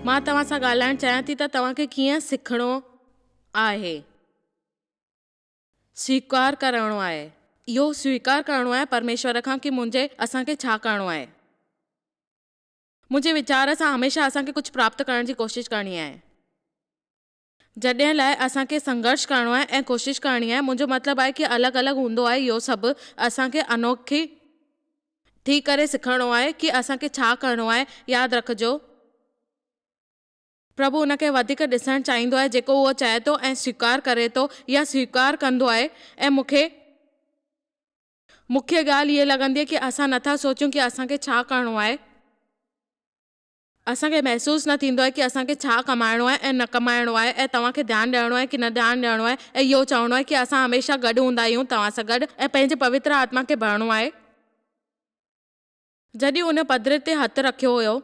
مان توهان سان ڳالهائڻ چاهيان ٿي ته توهان کي ڪيئن سکڻو آهي. سويڪار ڪرڻو آهي. اهو سويڪار ڪرڻو آهي پرميشور کان ڪي منهنجي اسان کي ڇا ڪرڻو آهي. منهنجي ويچار سان هميشه اسان کي ڪجهه پراپت ڪرڻ جي ڪوشش ڪرڻي آهي. جڏهن لاء اسان کي سنگهرش ڪرڻو آهي ۽ ڪوشش ڪرڻي آهي. منهنجو مطلب آهي ڪي الڳ الڳ هوندو آهي اهو سڀ اسان کي انوکي ٿي ڪري سکڻو آهي ڪي اسان کي ڇا ڪرڻو آهي. ياد رکجو. پرڀو ان کي وڌيڪ ڏسڻ چاهيندو آهي جيڪو اهو چاهي ٿو ۽ سويڪار ڪري ٿو يا سويڪار ڪندو آهي ۽ مون کي مکيه ڳالهه هيء لڳندي آهي ڪي اسان نٿا سوچيون ڪي اسان کي ڇا ڪرڻو آهي. اسان کي محسوس نه ٿيندو آهي ڪي اسان کي ڇا ڪمائڻو آهي ۽ نه ڪمائڻو آهي ۽ توهان کي ڌيان ڏيڻو آهي ڪي نه ڌيان ڏيڻو آهي ۽ اهو چوڻو آهي ڪي اسان هميشه گڏ هوندا آهيون توهان سان گڏ ۽ پنهنجي پوتر آتما کي ڀرڻو آهي. جڏهن هن پڌر تي هٿ رکيو هيو،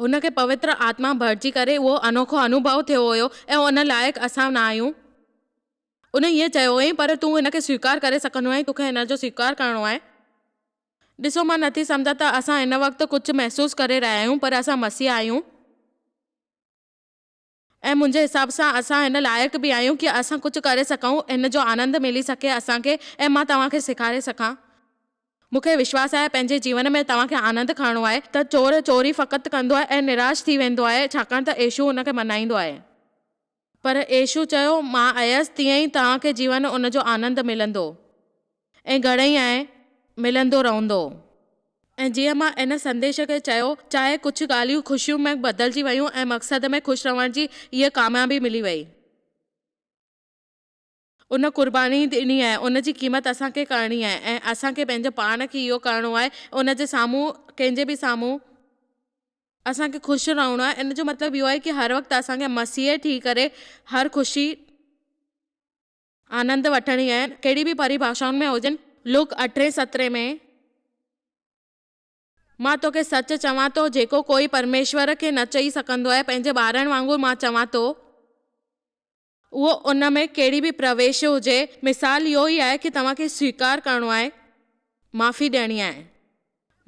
هن کي پوتر آتما ڀرجي ڪري اهو انوکو انوڀو ٿيو هيو ۽ ان لائق اسان نه آهيون. ان ائين چيو هئائين، پر تون هن کي سويڪار ڪري سگهندو آهين، توکي هن جو سويڪار ڪرڻو آهي. ڏسو، مان نٿي سمجهان ته اسان هن وقت ڪجهه محسوس ڪري رهيا آهيون، پر اسان مسيح آهيون. ۽ منهنجي حساب سان اسان هن لائق به آهيون ڪي اسان ڪجهه ڪري سگهون، هن جو آنند ملي سگهي اسان کي ۽ مان توهان کي سيکاري سگهان. مون کي وشواس آهي پنهنجي جيون ۾ توهان کي آنند کڻڻو آهي ته چور چوري فقط ڪندو آهي ۽ نراش ٿي ويندو آهي ڇاڪاڻ ته يسوع ان کي منائيندو آهي. پر يسوع چيو، مان آيس تيئن ئي توهان کي جيون ان جو آنند ملندو ۽ گهڻئي ۽ ملندو رهندو. ۽ جيئن مان ان سنديش کي چيو، چاهي ڪجهه ڳالهيون خوشيون ۾ بدلجي ويون ۽ مقصد ۾ خوش رهڻ جي هيء ڪاميابي ملي وئي. ان قرباني ڏني آهي، ان جي قيمت اسان کي ڪرڻي آهي ۽ اسان کي پنهنجو پاڻ کي اهو ڪرڻو آهي، ان جي سامهون، ڪنهن جي به سامهون، اسان کي خوش رهڻو آهي، ان جو مطلب اهو آهي ڪي هر وقت اسان کي مسيح ٿي ڪري هر خوشي، آنند وٺڻي آهي، ڪهڙي به پريڀاشائن ۾ هجن. لوڪ اٺين سترهين ۾، مان توکي سچ چوان ٿو، جيڪو ڪوئي پرميشور کي نه چئي سگهندو آهي، پنهنجي ٻارن وانگر مان چوان ٿو، اهو ان ۾ ڪهڙي به پرويش هجي، مثال اهو ئي آهي ڪي توهان کي سويڪار ڪرڻو آهي، معافي ڏيڻي آهي.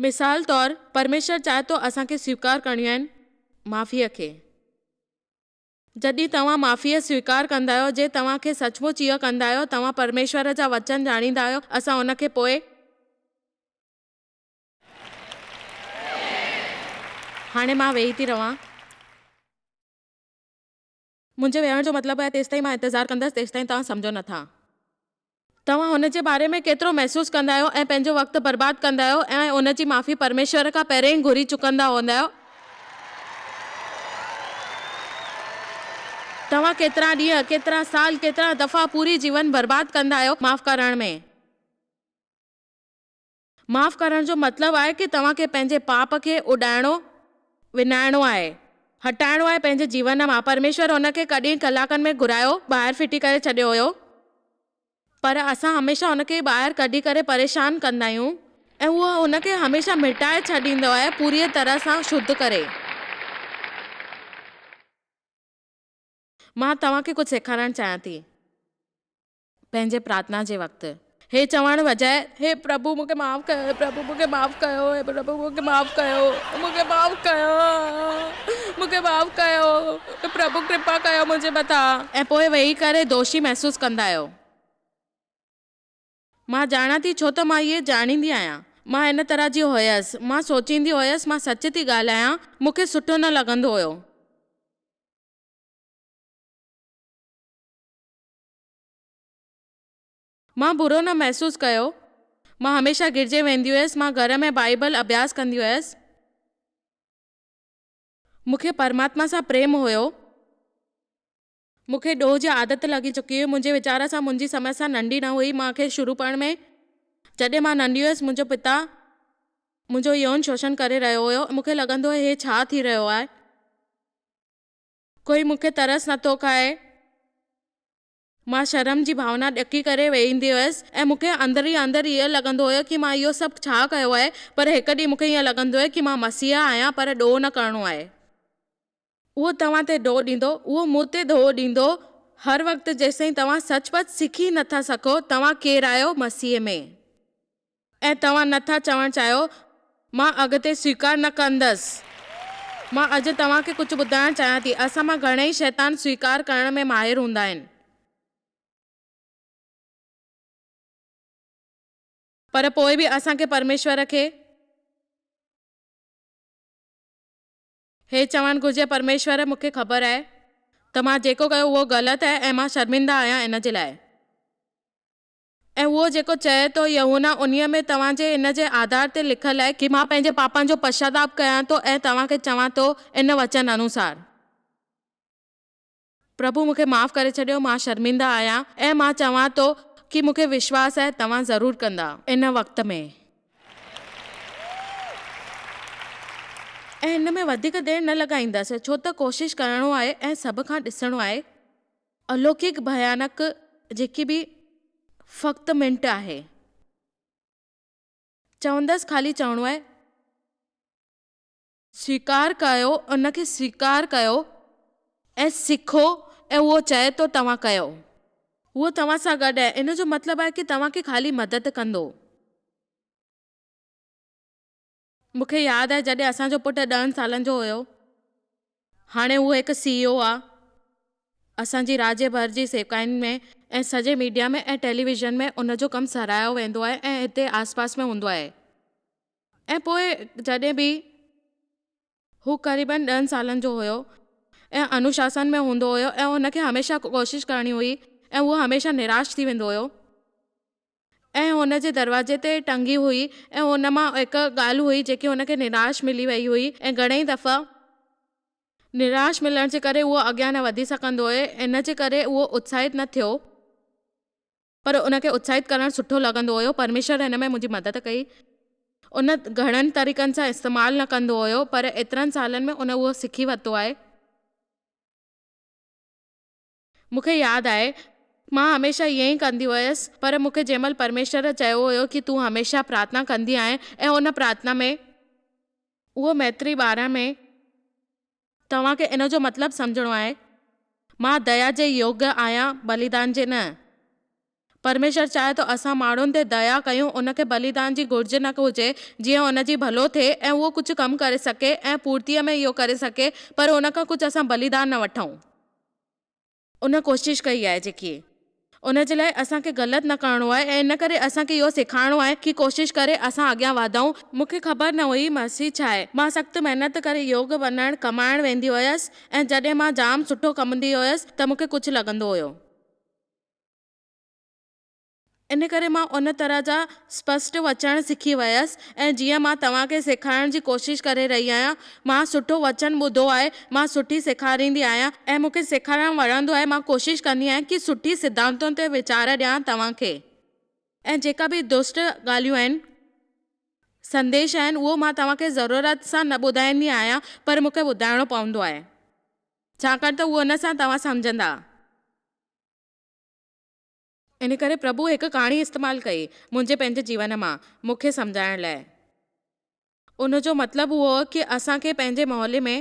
مثال طور، پرميشور چاهي ٿو اسان کي سويڪار ڪرڻيون آهن معافيء کي. جڏهن توهان معافيء سويڪار ڪندا آهيو، جي توهان کي سچ مچ اهو ڪندا آهيو، توهان پرميشور جا وچن ڄاڻيندا آهيو، اسان ان کي پوء. هاڻي مان ويهي ٿي رهان. منهنجي ويهڻ جو مطلب آهي تيستائين مان انتظار ڪندس جيستائين توهان سمجهو نه ٿا. توهان هن جي باري ۾ ڪيترو محسوس ڪندا آهيو ۽ پنهنجو وقت برباد ڪندا آهيو ۽ ان جي معافي پرميشور کان پهرين ئي گهري چڪندا هوندا آهيو. توهان ڪيترا ڏينهن، ڪيترا سال، ڪيترا دفعا پوري جيون برباد ڪندا آهيو معاف ڪرڻ ۾. معاف ڪرڻ جو مطلب آهي ڪي توهان کي پنهنجي پاپ کي اڏائڻو، وڃائڻو آهي، هٽائڻو آهي پنهنجي جيون مان. پرميشور هن کي ڪڏهن ڪلاڪن ۾ گهرايو ٻاهر ڦٽي ڪري ڇڏيو هيو. پر اسان هميشه هن کي ٻاهر ڪڍي ڪري پريشان ڪندا آهيون ۽ هو هن کي هميشه مٽائي ڇڏيندو آهي پوريء طرح سان شڌ ڪري. مان توهان کي ڪجهه سيکارڻ چاهيان ٿي. پنهنجي پرارٿنا جي وقت هي چوڻ بجاء، هي پرڀو مون کي معاف ڪيو، هي پرڀو مون کي معاف ڪيو، هي پرڀو مون کي معاف ڪيو، مون کي معاف ڪيو، مون کي معاف ڪيو، هي پرڀو ڪرپا ڪيو منهنجي مٿان. ۽ پوء ويهي ڪري دوشي محسوس ڪندا آهيو. مان ڄاڻان ٿي ڇو ته مان اهي ڄاڻيندي آهيان. مان ان طرح جي هيس. مان سوچيندي هيس مان سچ ٿي ڳالهايان، مون کي سٺو نه لڳندو هيو. مان برو نه محسوس ڪيو. مان هميشه گرجي ويندي هيس. مان گهر ۾ بائيبل اڀياس ڪندي هيس. مون کي پرماتما سان پريم هيو. مون کي ڏوهه جي عادت لڳي چڪي هئي. منهنجي ويچار سان منهنجي سمسيا ننڍي نه هئي. مان کي شروع پڙهڻ ۾. جڏهن مان ننڍي هيس منهنجو پتا منهنجو يون شوشڻ ڪري رهيو هيو. مون کي لڳندو هو هي ڇا ٿي رهيو آهي. ڪوئي مون کي ترس نٿو کائي. مان شرم جي ڀاونا ڏڪي ڪري ويهندي هيس ۽ مون کي اندر ئي اندر ائين لڳندو هيو ڪي مان اهو سڀ ڇا ڪيو آهي پر هڪ ڏينهن مون کي ائين لڳندو هيو ڪي مان مسيحا آهيان پر ڏوهه نه ڪرڻو آهي. اهو توهان تي ڏوهه ڏيندو، اهو مون تي ڏوهه ڏيندو هر وقت جيستائين توهان سچ پچ سکي نه ٿا سگهو توهان ڪير آهيو مسيح ۾. ۽ توهان نه ٿا چوڻ چاهيو، مان اڳتي سويڪار نه ڪندس. مان اڄ توهان کي ڪجهه ٻڌائڻ چاهيان ٿي. اسان مان گهڻئي شيطان سويڪار ڪرڻ ۾ ماهر هوندا آهن. پر پوء به اسان کي پرميشور کي هي چوڻ گهرجي، پرميشور مون کي خبر آهي ته مان جيڪو ڪيو اهو غلط آهي ۽ مان شرمنده آهيان ان جي لاء. ۽ اهو جيڪو چئي ٿو يوحنا انهيء ۾ توهان جي ان جي آڌار تي لکيل آهي ڪي مان پنهنجي پاپن جو پشچاتاپ ڪيان ٿو ۽ توهان کي چوان ٿو ان وچن انوسار. پرڀو مون کي معاف ڪري ڇڏيو مان شرمنده آهيان ۽ مان چوان ٿو ڪي مون کي وشواس آهي توهان ضرور ڪندا. ان وقت ۾. ۽ ان ۾ وڌيڪ دير نه لڳائيندس ڇو ته ڪوشش ڪرڻو آهي ۽ سڀ کان ڏسڻو آهي. الوڪڪ ڀيانڪ جيڪي به فقط منٽ آهي. چوندس خالي چوڻو آهي. سويڪار ڪيو ان کي سويڪار ڪيو ۽ سکو ۽ اهو چئي ٿو توهان ڪيو. اهو توهان سان گڏ آهي ان جو مطلب آهي ڪي توهان کي خالي مدد ڪندو. مون کي ياد آهي جڏهن اسان جو پٽ ڏهن سالن جو هيو. هاڻي هو هڪ سي اي او آ. اسان جي راجيه ڀر جي سيوڪائن ۾ ۽ سڄي ميڊيا ۾ ۽ ٽيليويزن ۾ ان جو ڪم ساراهيو ويندو آهي ۽ هتي آس پاس ۾ هوندو آهي. ۽ پوء جڏهن به هو قريبن ڏهن سالن جو هيو ۽ انوشاسن ۾ هوندو هيو ۽ هن کي هميشه ڪوشش ڪرڻي هئي ۽ هو هميشه نراش ٿي ويندو هيو. ۽ هن جي دروازي تي ٽنگي هئي ۽ ان مان هڪ ڳالهه هئي جيڪي هن کي نراش ملي وئي هئي ۽ گهڻئي دفعا نراش ملڻ جي ڪري اهو اڳيان نه وڌي سگهندو هو ان جي ڪري اهو اتساهت نه ٿيو پر ان کي اتساهت ڪرڻ سٺو لڳندو هيو پرميشور هن ۾ منهنجي مدد ڪئي ان گهڻن طريقن سان استعمال نه ڪندو هيو پر ايترن سالن ۾ ان اهو سکي ورتو آهي. مون کي ياد آهي، مان هميشه ائين ئي ڪندي هيس، پر مون کي جنهن مهل پرميشور چيو هيو ڪي تون هميشه پرارٿنا ڪندي آهين ۽ ان پرارٿنا ۾. اهو ميتري 12 ۾. توهان کي ان جو مطلب سمجهڻو آهي. مان ديا جي يوگيه آهيان، بليدان جي نه. پرميشور چاهي ٿو اسان ماڻهن تي ديا ڪيون، ان کي بليدان جي گهرج نه هجي، جيئن ان جي ڀلو ٿئي ۽ اهو ڪجهه ڪم ڪري سگهي ۽ پورتيء ۾ اهو ڪري سگهي، پر ان کان ڪجهه اسان بليدان نه وٺون. ان ڪوشش ڪئي آهي جيڪي ان جي لاء اسان کي غلط نه ڪرڻو آهي ۽ ان ڪري اسان کي اهو سيکارڻو آهي ڪي ڪوشش ڪري اسان اڳيان وڌون. مون کي خبر نه هئي مسيح ڇا آهي. مان سخت محنت ڪري يوگ بنائڻ ڪمائڻ ويندي هيس ۽ جڏهن مان جام سٺو ڪمندي هيس ته مون کي ڪجهه لڳندو هيو. ان ڪري مان ان طرح جا سپشٽ وچڻ سکي ويس ۽ جيئن مان توهان کي سيکارڻ جي ڪوشش ڪري رهي آهيان، مان سٺو وچن ٻڌو آهي، مان سٺي سيکاريندي آهيان ۽ مون کي سيکارڻ وڻندو آهي، مان ڪوشش ڪندي آهيان ڪي سٺي سڌانتن تي ويچار ڏيان توهان کي ۽ جيڪا به دشٽ ڳالهيون آهن، سنديش آهن، اهو مان توهان کي ضرورت سان نه ٻڌائيندي آهيان پر مون کي ٻڌائڻو پوندو آهي ڇاڪاڻ ته اهو ان سان توهان سمجهندا. ان ڪري پرڀو هڪ ڪهاڻي استعمال ڪئي منهنجي پنهنجي جيون مان مون کي سمجهائڻ لاء. ان جو مطلب اهو هو ڪي اسان کي پنهنجي محلي ۾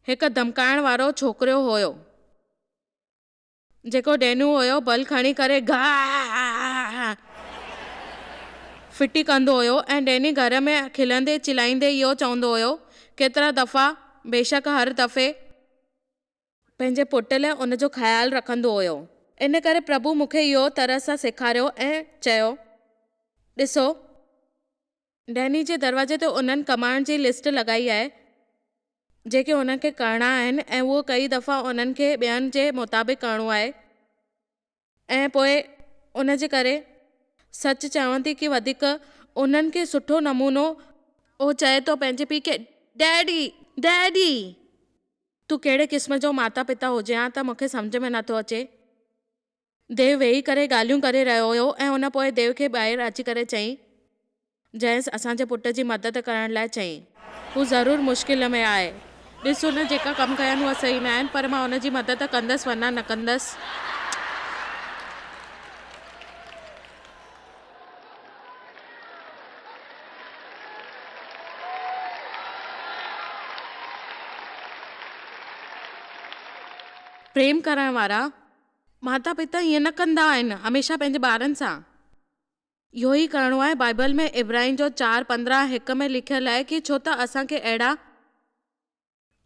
هڪ ڌمڪائڻ وارو ڇوڪريو هيو جيڪو ڊينو هيو بل کڻي ڪري گهاء ڦٽي ڪندو هيو ۽ ڊيني گهر ۾ کلندي چلائيندي اهو چوندو هيو ڪيترا دفعا بيشڪ هر دفعي پنهنجي پٽ لاء ان جو خيال رکندو هيو. ان ڪري پرڀو مون کي اهو طرح سان سيکاريو ۽ چيو، ڏسو، ڊيني جي دروازي تي انهن ڪمائڻ جي لسٽ لڳائي آهي، جيڪي انهن کي ڪرڻا آهن ۽ اهو ڪئي دفعا انهن کي ٻين جي مطابق ڪرڻو آهي ۽ پوء ان جي ڪري سچ چوان ٿي ڪي وڌيڪ انهن کي سٺو نمونو اهو چئي ٿو پنهنجي پيء کي، ڊيڊي! ڊيڊي! تون ڪهڙي قسم جو ماتا پتا هجين ها ته مون کي سمجهه ۾ نٿو اچي. ديو ويهي ڪري ڳالهيون ڪري رهيو هيو ۽ ان پوء ديو کي ٻاهر اچي ڪري چيائين. جئينس اسان جي پٽ جي مدد ڪرڻ لاء چيائين. هو ضرور مشڪل ۾ آهي. ڏس هن جيڪا ڪم ڪيا آهن اهي صحيح نه آهن پر مان ان جي مدد ڪندس ورنه نه ڪندس. پريم ڪرڻ وارا ماتا پتا ائين نه ڪندا آهن هميشه پنهنجي ٻارن سان اهو ئي ڪرڻو آهي بائبل ۾ عبرانين جو 4:15 هڪ ۾ لکيل آهي ڪي ڇو ته اسان کي اهڙا.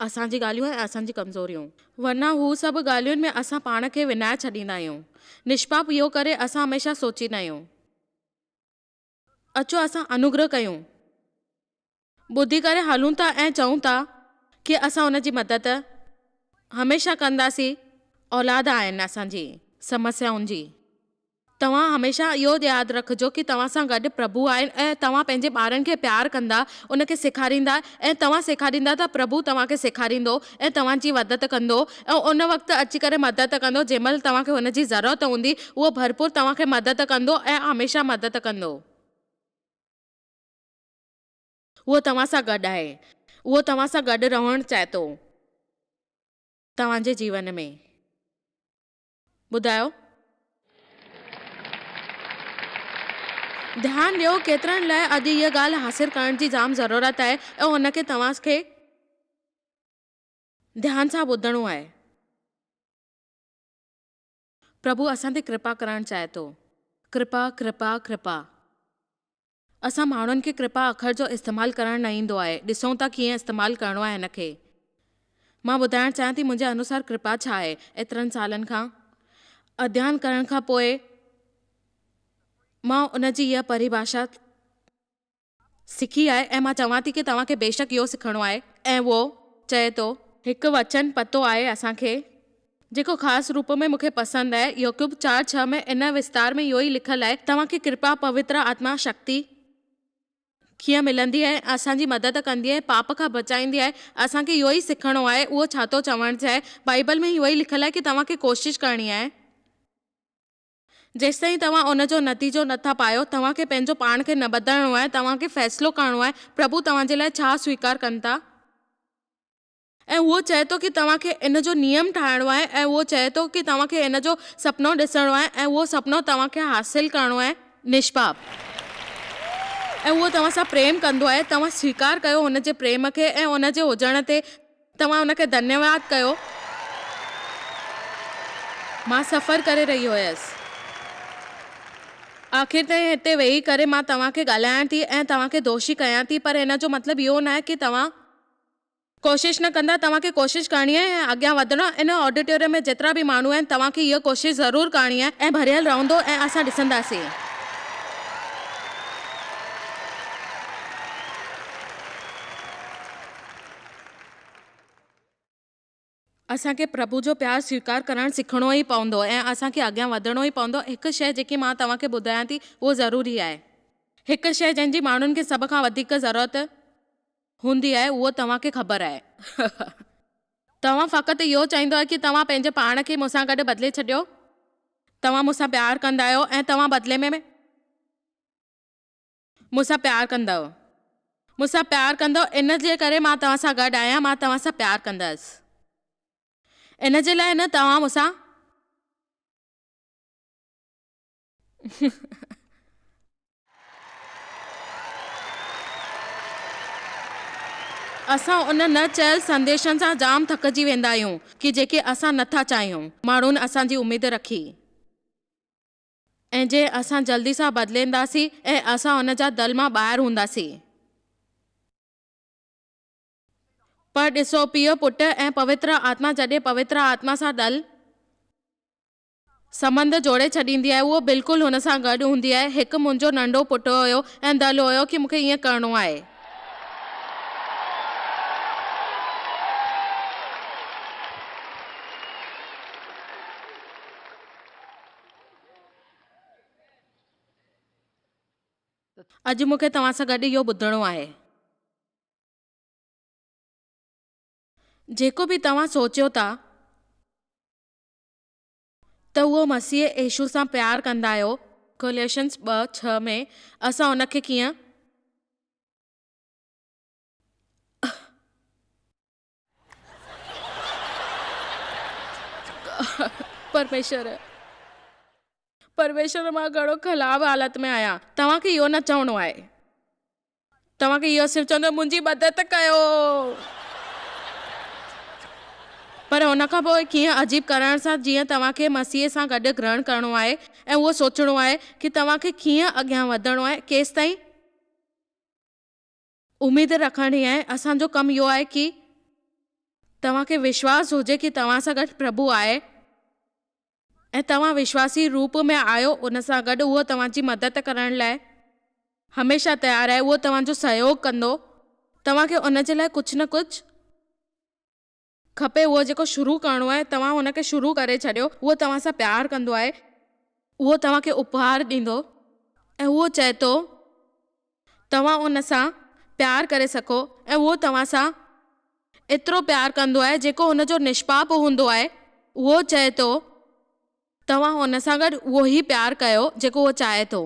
اسان جي ڳالهيون ۽ اسان جي ڪمزوريون. ورنه هو سڀ ڳالهين ۾ اسان پاڻ کي وڃائي ڇڏيندا آهيون. نشپاپ اهو ڪري اسان هميشه سوچيندا آهيون. اچو اسان انوگره ڪيون. ٻڌي ڪري هلون ٿا ۽ چئون ٿا ڪي اسان ان جي مدد هميشه ڪنداسين. اولاد آهن اسان جي سمسيائن جي. توهان هميشه اهو ياد رکجو ڪي توهان سان گڏ پرڀو آهن ۽ توهان پنهنجي ٻارن کي پيار ڪندا، ان کي سيکاريندا ۽ توهان سيکاريندا ته پرڀو توهان کي سيکاريندو ۽ توهان جي مدد ڪندو ۽ ان وقت اچي ڪري مدد ڪندو جنهن مهل توهان کي هن جي ضرورت هوندي اهو ڀرپور توهان کي مدد ڪندو ۽ هميشه مدد ڪندو. اهو توهان سان گڏ آهي. اهو توهان سان گڏ رهڻ چاهي ٿو. توهان جي جيون ۾. ٻڌايو. ڌيان ڏيو ڪيترن لاء اڄ هيء ڳالهه حاصل ڪرڻ جي جام ضرورت آهي ۽ ان کي توهان کي ڌيان سان ٻڌڻو آهي. پرڀو اسان تي ڪرپا ڪرڻ چاهي ٿو. ڪرپا، ڪرپا، ڪرپا. اسان ماڻهن کي ڪرپا اکر جو استعمال ڪرڻ نه ايندو آهي. ڏسون ٿا ڪيئن استعمال ڪرڻو آهي هن کي. مان ٻڌائڻ چاهيان ٿي منهنجي انوسار ڪرپا ڇا آهي. ايترن سالن کان اڌيان ڪرڻ کان پوء مان ان جي اها پريڀاشا سکي آهي ۽ مان چوان ٿي ڪي توهان کي بيشڪ اهو سکڻو آهي ۽ اهو چئي ٿو. هڪ وچن پتو آهي اسان کي. جيڪو خاص روپ ۾ مون کي پسند آهي، يعقوب 4:6 ۾ ان وستار ۾ اهو ئي لکيل آهي، توهان کي ڪرپا، پوتر آتما، شڪتي، ڪيئن ملندي ۽ اسان جي مدد ڪندي ۽ پاپ کان بچائيندي آهي، اسان کي اهو ئي سکڻو آهي، اهو ڇا ٿو چوڻ چاهي؟ بائيبل ۾ اهو ئي لکيل آهي ڪي توهان کي ڪوشش ڪرڻي آهي. جيستائين توهان ان جو نتيجو نه ٿا پايو، توهان کي پنهنجو پاڻ کي نه بدلڻو آهي، توهان کي فيصلو ڪرڻو آهي، پرڀو توهان جي لاء ڇا سويڪار ڪن ٿا؟ ۽ اهو چئي ٿو ڪي توهان کي ان جو نيم ٺاهڻو آهي ۽ اهو چئي ٿو ڪي توهان کي ان جو سپنو ڏسڻو آهي ۽ اهو سپنو توهان کي حاصل ڪرڻو آهي. نشپاپ. ۽ اهو توهان سان پريم ڪندو آهي، توهان سويڪار ڪيو هن جي پريم کي ۽ ان جي هجڻ تي توهان ان کي ڌنيواد ڪيو. مان سفر ڪري رهي هيس. آخر تائين هتي ويهي ڪري مان توهان کي ڳالهايان ٿي ۽ توهان کي دوشي ڪيان ٿي پر ان جو مطلب اهو ناهي ڪي توهان ڪوشش نه ڪندا، توهان کي ڪوشش ڪرڻي آهي ۽ اڳيان وڌڻو آهي، ان آڊيٽوريم ۾ جيترا به ماڻهو آهن توهان کي اها ڪوشش ضرور ڪرڻي آهي ۽ ڀريل رهندو ۽ اسان ڏسنداسين. اسان کي پرڀو جو پيار سويڪار ڪرڻ سکڻو ئي پوندو ۽ اسان کي اڳيان وڌڻو ئي پوندو، هڪ شيء جيڪي مان توهان کي ٻڌايان ٿي اهو ضروري آهي، هڪ شيء جنهن جي ماڻهن کي سڀ کان وڌيڪ ضرورت هوندي آهي اهو توهان کي خبر آهي. توهان فقط اهو چاهيندو آهيو ڪي توهان پنهنجي پاڻ کي مون سان گڏ بدلي ڇڏيو. توهان مون سان پيار ڪندا آهيو ۽ توهان بدلي ۾ مون سان پيار ڪندؤ. مون سان پيار ڪندؤ ان جي ڪري مان توهان سان گڏ آهيان مان توهان سان پيار ڪندس. ان جي لاء نه توهان مون سان. اسان ان نه چيل سنديشن سان جام ٿڪجي ويندا آهيون ڪي جيڪي اسان نه ٿا چاهيون ماڻهن اسان جي اميد رکي ۽ جي اسان جلدي سان بدلينداسين ۽ اسان ان جا دل مان ٻاهر هونداسين. پر ڏسو پيء پٽ ۽ پوتر آتما جڏهن پوتر آتما سان دل. سنٻنڌ جوڙي ڇڏيندي آهي، اهو بلڪل هن سان گڏ هوندي آهي، هڪ منهنجو ننڍو پٽ هيو ۽ دل هيو ڪي مون کي ائين ڪرڻو آهي. اڄ مون کي توهان سان گڏ اهو ٻڌڻو آهي. جيڪو به توهان سوچيو ٿا. ته اهو مسيح يسوع سان پيار ڪندا آهيو. ڪولوسينس 2:6 ۾ اسان ان کي ڪيئن. پرميشور پرميشور مان گهڻو خراب حالت ۾ آهيان. توهان کي اهو نه چوڻو آهي. توهان کي اهو صرف چوندو منهنجي مدد ڪيو. پر ان کان پوء ڪيئن عجيب ڪرڻ سان جيئن توهان کي مسيح سان گڏ گرهڻ ڪرڻو آهي ۽ اهو سوچڻو آهي ڪي توهان کي ڪيئن اڳيان وڌڻو آهي ڪيستائين اميد رکڻي آهي اسان جو ڪم اهو آهي ڪي. توهان کي وشواس هجي ڪي توهان سان گڏ پرڀو آهي ۽ توهان وشواسي روپ ۾ آهيو ان سان گڏ اهو توهان جي مدد ڪرڻ لاء هميشه تيار آهي اهو توهان جو سهيوگ ڪندو توهان کي ان جي لاء ڪجهه نه ڪجهه کپي اهو جيڪو شروع ڪرڻو آهي توهان ان کي شروع ڪري ڇڏيو اهو توهان سان پيار ڪندو آهي اهو توهان کي اپهار ڏيندو ۽ اهو چئي ٿو توهان ان سان پيار ڪري سگهو ۽ اهو توهان سان ايترو پيار ڪندو آهي جيڪو هن جو نشپاپ هوندو آهي اهو چئي ٿو توهان هن سان گڏ اهو ئي پيار ڪيو جيڪو اهو چاهي ٿو.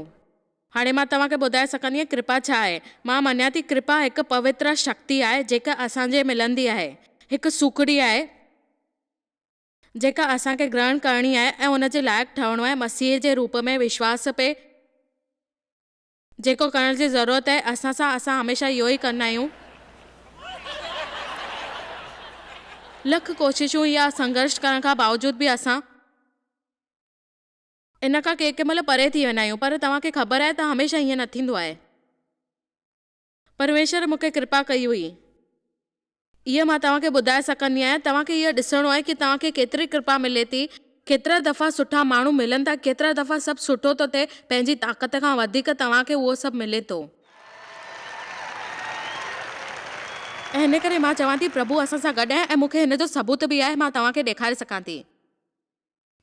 هاڻي مان توهان کي ٻڌائي سگهندي آهيان ڪرپا ڇا آهي. مان مڃان ٿي ڪرپا هڪ پوتر شڪتي آهي جيڪا اسان جي ملندي آهي. هڪ سوکڙي آهي جيڪا اسان کي گرهڻ ڪرڻي آهي ۽ ان جي لائق ٺهڻو آهي مسيح جي روپ ۾ وشواس پي جيڪو ڪرڻ جي ضرورت آهي اسان سان اسان هميشه اهو ئي ڪندا آهيون. لک ڪوششون يا سنگهرش ڪرڻ کان باوجود به اسان ان کان ڪنهن ڪنهن مهل پري ٿي ويندا آهيون پر توهان کي خبر آهي ته هميشه ائين نه ٿيندو آهي. پرميشور مون کي ڪرپا ڪئي هئي. اهو مان توهان کي ٻڌائي سگهندي آهيان. توهان کي اهو ڏسڻو آهي ڪي توهان کي ڪيتري ڪرپا ملي ٿي. ڪيترا دفعا سٺا ماڻهو ملن ٿا، ڪيترا دفعا سڀ سٺو ٿو ٿئي، پنهنجي طاقت کان وڌيڪ توهان کي اهو سڀ ملي ٿو. ۽ هن ڪري مان چوان ٿي پرڀو اسان سان گڏ آهي ۽ مون کي هن جو ثبوت به آهي، مان توهان کي ڏيکاري سگهان ٿي.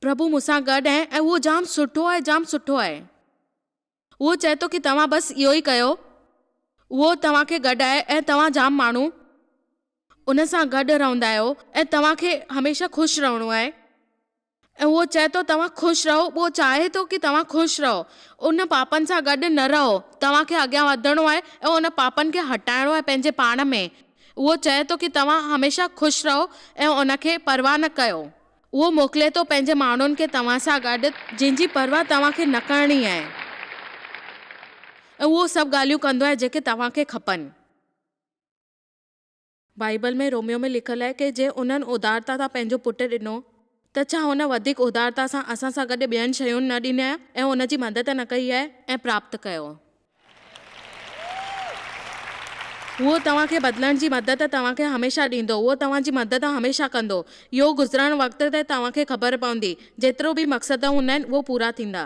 پرڀو مون سان گڏ آهي ۽ اهو جام سٺو آهي، جام سٺو آهي. اهو چئي ٿو ڪي توهان بس اهو ئي ڪيو، اهو توهان کي گڏ آهي ۽ توهان جام ماڻهو ان سان گڏ رهندا آهيو ۽ توهان کي هميشه خوش رهڻو آهي ۽ اهو چئي ٿو توهان خوش رهو، اهو چاهي ٿو ڪي توهان خوش رهو، ان پاپن سان گڏ نه رهو، توهان کي اڳيان وڌڻو آهي ۽ ان پاپن کي هٽائڻو آهي پنهنجي پاڻ ۾، اهو چئي ٿو ڪي توهان هميشه خوش رهو ۽ ان کي پرواهه نه ڪيو. اهو موڪلي ٿو پنهنجي ماڻهن کي توهان سان گڏ، جن جي پرواهه توهان کي نه ڪرڻي آهي ۽ اهو سڀ ڳالهيون ڪندو آهي جيڪي توهان کي کپن. بائيبل ۾ روميو ۾ لکيل آهي ڪي جنهن انهن ادارتا سان پنهنجو پٽ ڏنو ته ڇا هن وڌيڪ ادارتا سان اسان سان گڏ ٻين شيون نه ڏني ۽ ان جي مدد نه ڪئي آهي ۽ پراپت ڪيو. اهو توهان کي بدلڻ جي مدد توهان کي هميشه ڏيندو. اهو توهان جي مدد هميشه ڪندو. اهو گذرڻ وقت تي توهان کي خبر پوندي. جيترو به مقصد هوندا آهن اهو پورا ٿيندا.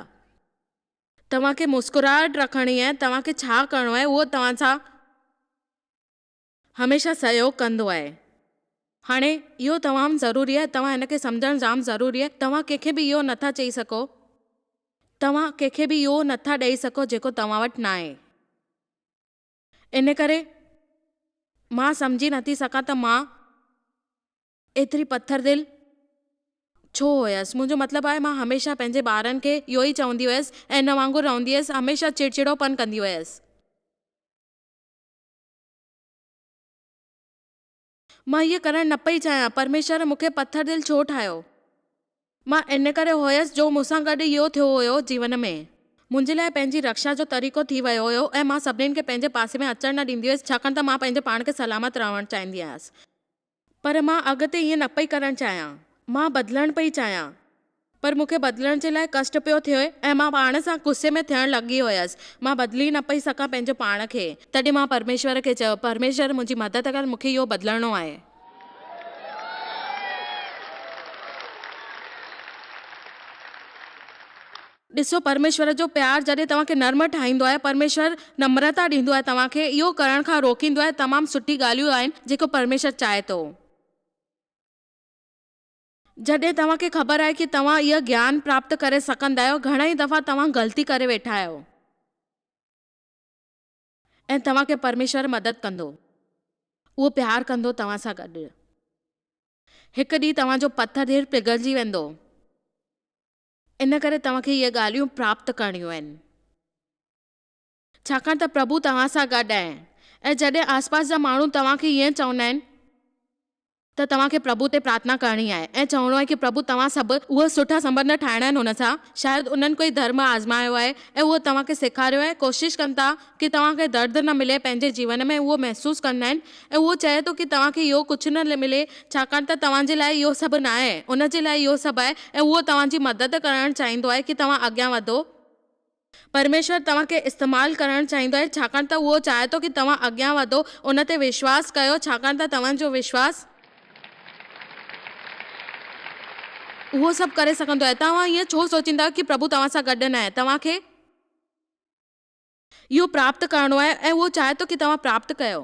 توهان کي مسڪراهٽ رکڻي آهي، توهان کي ڇا ڪرڻو آهي اهو توهان سان هميشه سهيوگ ڪندو آهي. هاڻي اهو تمام ضروري آهي، توهان هن کي سمجهڻ جام ضروري آهي، توهان ڪنهن کي به اهو نٿا چئي سگهو، توهان ڪنهن کي به اهو نٿا ڏئي سگهو جيڪو توهان وٽ ناهي. ان ڪري مان سمجهي نٿي سگهان ته مان ايتري پٿر دل ڇو هيس. منهنجو مطلب آهي مان هميشه پنهنجي ٻارن کي اهو ئي چوندي هيس ۽ ان وانگر رهندي هيس، هميشه چڙچڙوپن ڪندي هيس. مان هيء ڪرڻ نه پئي چاهيان، پرميشور مون کي پٿر دل ڇو ٺاهيو؟ مان ان ڪري هيس جو مون سان گڏ اهو ٿيو هيو جيون ۾. منهنجي لاء پنهنجي رڪشا جو طريقو ٿي ويو هيو ۽ مان سڀنين کي پنهنجي پاسي ۾ اچڻ نه ڏيندي هيس ڇاڪاڻ ته مان پنهنجي پاڻ کي سلامت رهڻ چاهيندي هيس. پر مان اڳتي ائين نه پئي ڪرڻ چاهيان. مان بدلڻ پئي چاهيان. پر مون کي بدلڻ جي لاء ڪشٽ پيو ٿئي ۽ مان پاڻ سان غصي ۾ ٿيڻ لڳي هيس. مان بدلي نه پئي سگهان پنهنجو پاڻ کي. تڏهن مان پرميشور کي چيو، پرميشور منهنجي مدد ڪر، مون کي اهو بدلڻو آهي. ڏسو، پرميشور جو پيار جڏهن توهان کي نرم ٺاهيندو آهي، پرميشور نمرتا ڏيندو آهي، توهان کي اهو ڪرڻ کان روڪيندو آهي، تمام سٺي ڳالهيون آهن جيڪو پرميشور چاهي ٿو. جڏهن توهان کي خبر آهي ڪي توهان اهو گيان پراپت ڪري سگهندا آهيو، گهڻا ئي دفعا توهان غلطي ڪري ويٺا آهيو ۽ توهان کي پرميشور مدد ڪندو. اهو پيار ڪندو توهان سان گڏ. هڪ ڏينهن توهان جو پٿر دل پگهلجي ويندو. ان ڪري توهان کي اهي ڳالهيون پراپت ڪرڻيون آهن. ڇاڪاڻ ته پرڀو توهان سان گڏ آهي ۽ جڏهن آسپاس جا ماڻهو توهان کي ائين چوندا آهن، ته توهان کي پرڀو تي پرارٿنا ڪرڻي آهي ۽ چوڻو آهي ڪي پرڀو توهان سڀ اهي سٺا سنٻنڌ ٺاهڻا آهن هن سان شايد انهن ڪوئي ڌرم آزمايو آهي ۽ اهو توهان کي سيکاريو آهي ڪوشش ڪن ٿا ڪي توهان کي درد نه ملي پنهنجي جيون ۾ اهو محسوس ڪندا آهن ۽ اهو چئي ٿو ڪي توهان کي اهو ڪجهه نه ملي ڇاڪاڻ ته توهان جي لاء اهو سڀ ناهي ان جي لاء اهو سڀ آهي ۽ اهو توهان جي مدد ڪرڻ چاهيندو آهي ڪي توهان اڳيان وڌو. پرميشور توهان کي استعمال ڪرڻ چاهيندو آهي ڇاڪاڻ ته اهو چاهي ٿو ڪي توهان اڳيان وڌو، ان تي وشواس ڪيو ڇاڪاڻ ته توهان جو وشواس. اهو سڀ ڪري سگهندو آهي. توهان ائين ڇو سوچيندا آهيو ڪي پرڀو توهان سان گڏ ناهي؟ توهان کي اهو پراپت ڪرڻو آهي ۽ اهو چاهي ٿو ڪي توهان پراپت ڪيو.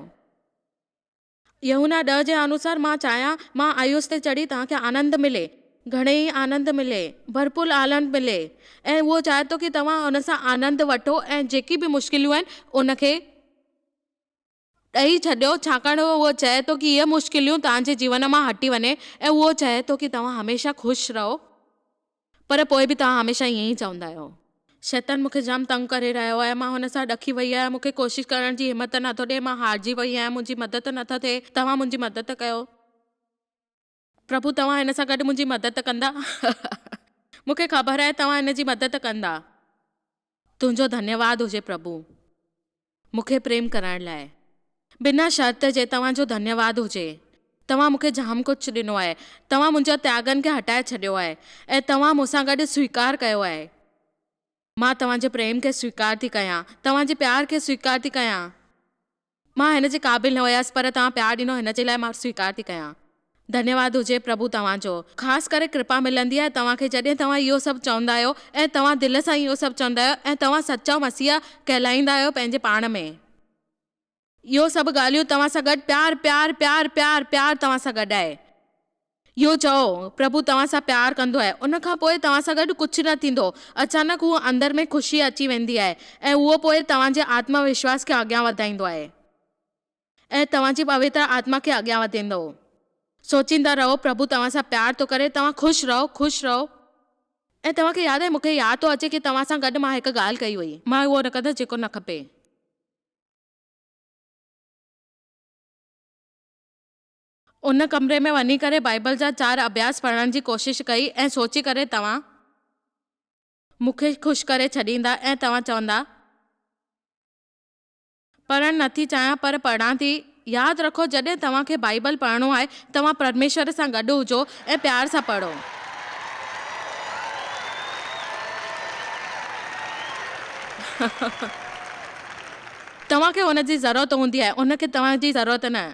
يوحنا ڏهه جي انوسار مان چاهيان مان آيوس تي چڙهي توهان کي آنند ملي، گهڻي ئي آنند ملي، ڀرپور آنند ملي ۽ اهو چاهي ٿو ڪي توهان ان سان آنند وٺو ۽ جيڪي به مشڪليون آهن ان کي ڏئي ڇڏيو ڇاڪاڻ اهو چئي ٿو ڪي اهي مشڪليون توهان جي جيون مان هٽي وڃي ۽ اهو چئي ٿو ڪي توهان هميشه خوش رهو پر پوء به توهان هميشه ائين ئي چوندا آهيو. شيطان مون کي جام تنگ ڪري رهيو آهي مان هن سان ڏکي وئي آهيان مون کي ڪوشش ڪرڻ جي همت نه ٿو ڏئي مان هارجي وئي آهيان منهنجي مدد نه ٿو ٿئي توهان منهنجي مدد ڪيو پرڀو توهان هن سان گڏ منهنجي مدد ڪندا مون کي خبر آهي توهان هن جي مدد ڪندا تنهنجو ڌنيواد هجي پرڀو. مون کي پريم ڪرڻ لاء. بنا شرط جي توهان جو ڌنيواد هجي. توهان مون کي جام ڪجهه ڏنو آهي. توهان منهنجا تياڳن کي هٽائي ڇڏيو آهي ۽ توهان مون سان گڏ سويڪار ڪيو آهي. مان توهان جي پريم کي سويڪار ٿي ڪيان. توهان جي پيار کي سويڪار ٿي ڪيان. مان هن جي قابل نه هيس پر توهان پيار ڏنو هن جي لاء مان سويڪار ٿي ڪيان. ڌنيواد هجي پرڀو توهان جو. خاص ڪري ڪرپا ملندي آهي توهان کي جڏهن توهان اهو سڀ چوندا آهيو ۽ توهان دل سان اهو سڀ چوندا آهيو ۽ توهان سچا مسيحا ڪهلائيندا آهيو پنهنجي پاڻ ۾. اهو سڀ ڳالهيون توهان سان گڏ پيار پيار پيار پيار پيار توهان سان گڏ آهي. اهو چئو پرڀو توهان سان پيار ڪندو آهي ان کان پوء توهان سان گڏ ڪجهه نه ٿيندو اچانڪ هو اندر ۾ خوشي اچي ويندي آهي ۽ اهو پوء توهان جي آتم وشواس کي اڳيان وڌائيندو آهي. ۽ توهان جي پوتر آتما کي اڳيان وڌيندو. سوچيندا رهو، پرڀو توهان سان پيار ٿو ڪري، توهان خوش رهو، خوش رهو. ۽ توهان کي ياد آهي، مون کي ياد ٿو اچي ڪي توهان سان گڏ مان هڪ ڳالهه ڪئي هئي. مان اهو نه ڪندس جيڪو نه کپي. ان ڪمري ۾ وڃي ڪري بائيبل جا چار اڀياس پڙهڻ جي ڪوشش ڪئي ۽ سوچي ڪري توهان مون کي خوش ڪري ڇڏيندا ۽ توهان چوندا. پڙهڻ نه ٿي چاهيان پر پڙهان ٿي. ياد رکو جڏهن توهان کي بائيبل پڙهڻو آهي توهان پرميشور سان گڏ هجو ۽ پيار سان پڙهو. توهان کي هن جي ضرورت هوندي آهي ان کي توهان جي ضرورت نه.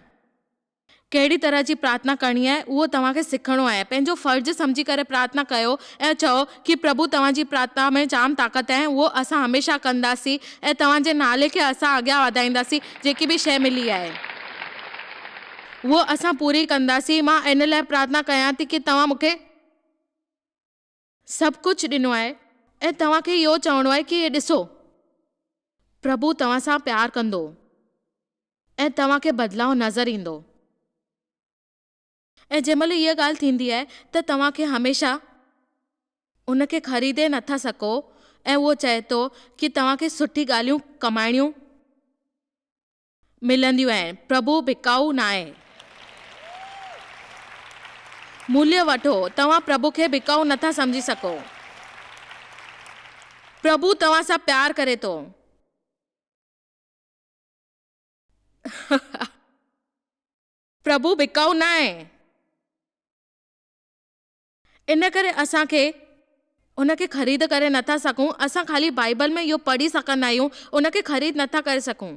ڪهڙي طرح جي پرارٿنا ڪرڻي آهي اهو توهان کي سکڻو آهي. پنهنجو فرض سمجهي ڪري پرارٿنا ڪيو ۽ چئو ڪي پرڀو توهان جي پرارٿنا ۾ جام طاقت آهي اهو اسان هميشه ڪنداسين ۽ توهان جي نالي کي اسان اڳيان وڌائينداسين جيڪي به شيء ملي آهي اهو اسان پوري ڪنداسين مان ان لاء پرارٿنا ڪيان ٿي ڪي توهان مون کي سڀ ڪجهه ڏنو آهي ۽ توهان کي اهو چوڻو آهي ڪي ڏسو پرڀو توهان سان پيار ڪندو. ۽ توهان کي بدلاء نظر ايندو. ۽ جنهن مهل اها ڳالهه ٿيندي آهي ته توهان کي هميشه ان کي خريدي نه ٿا سگهو ۽ اهو چئي ٿو ڪي توهان کي سٺي ڳالهيون ڪمائڻيون ملنديون آهن. پرڀو بڪائو ناهي. موليه وٺو. توهان پرڀو کي بڪائو نه ٿا سمجهي سگهو. پرڀو توهان سان پيار ڪري ٿو. پرڀو بڪائو ناهي. ان ڪري اسان کي ان کي خريد ڪري نٿا سگهون. اسان خالي بائيبل ۾ اهو پڙهي سگهندا آهيون، ان کي خريد نٿا ڪري سگهون.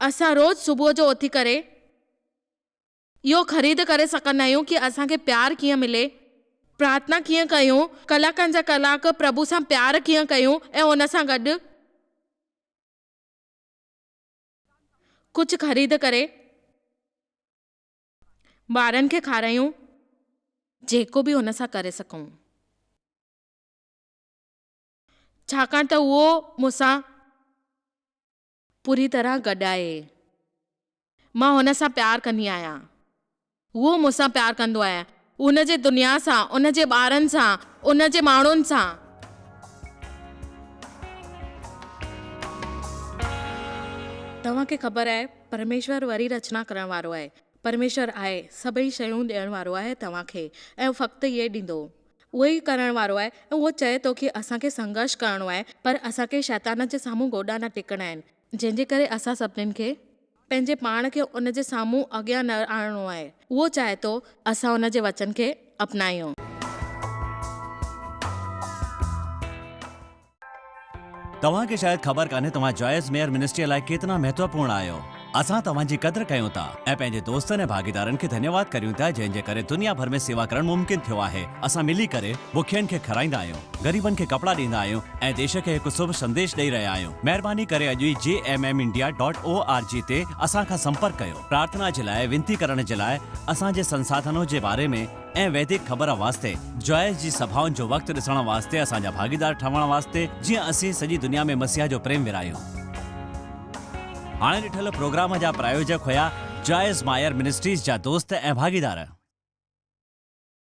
اسان روز صبح جو اٿي ڪري اهو خريد ڪري سگهندا آهيون ڪي اسان کي پيار ڪيئن ملي، پرارٿنا ڪيئن ڪيون، ڪلاڪن جا ڪلاڪ پرڀو سان پيار ڪيئن ڪيون ۽ ان سان گڏ ڪجهه خريد ڪري ٻارن کي کارايون، جيڪو به ان سان ڪري سگهون. ڇاڪاڻ ته اهو مون سان پوري طرح گڏ آهي. مان هن سان پيار ڪندي آهيان. هو مون سان پيار ڪندو آهي. ان جي دنيا سان، ان جي ٻارن سان، ان جي ماڻهن سان. توهان کي خبر آهي، پرميشور وري رچنا ڪرڻ وارو آهي. پرميشور آهي، سڀئي شيون ڏيڻ وارو آهي توهان کي ۽ فقط اهي ڏيندو. اهو ئي ڪرڻ وارو آهي ۽ اهو چئي ٿو ڪي اسان کي سنگهرش ڪرڻو آهي پر اسان کي شيطان جي سامهون گوڏا نه ٽيڪڻا آهن جنهن جي ڪري اسان سڀنين کي پنهنجي پاڻ کي ان جي سامهون اڳيان نه آڻڻو آهي اهو چاهي ٿو اسان ان جي وچن کي اپنايون. توهان کي شايد خبر ڪانهي توهان جوائس ميئر منسٽريء لاء ڪيتنا مهتوپورڻ آهيو. اسان توهان جي قدر ڪيون ٿا ۽ پنهنجي دوستن ۽ ڀاڳيدارن کي ڌنيواد ڪريون ٿا جنهن جي ڪري دنيا ڀر ۾ سيوا ڪرڻ ممڪن ٿيو آهي. اسان ملي ڪري بکين کي کارائيندا آهيون، غريبن کي ڪپڙا ڏيندا آهيون ۽ ديش کي هڪ شڀ سنديش ڏئي رهيا آهيون. مهرباني ڪري اڄ ئي J M M India dot O R G تي اسان کان سمپرڪ ڪيو. پرارٿنا جي لاء وينتي ڪرڻ جي لاء اسان جي سنساڌنو جي باري ۾ ۽ ويدڪ خبر واسطي جوائس جي سڀائن جو وقت ڏسڻ واسطي اسان جا ڀاڳيدار ٺهڻ واسطي جيئن اسين سڄي دنيا ۾ مسيح جو پريم ورهايون. هاڻي ڏٺل پروگرام جا پرايوجڪ هيا جوائس مائر منسٽريز جا دوست ۽ ڀاڳيدار.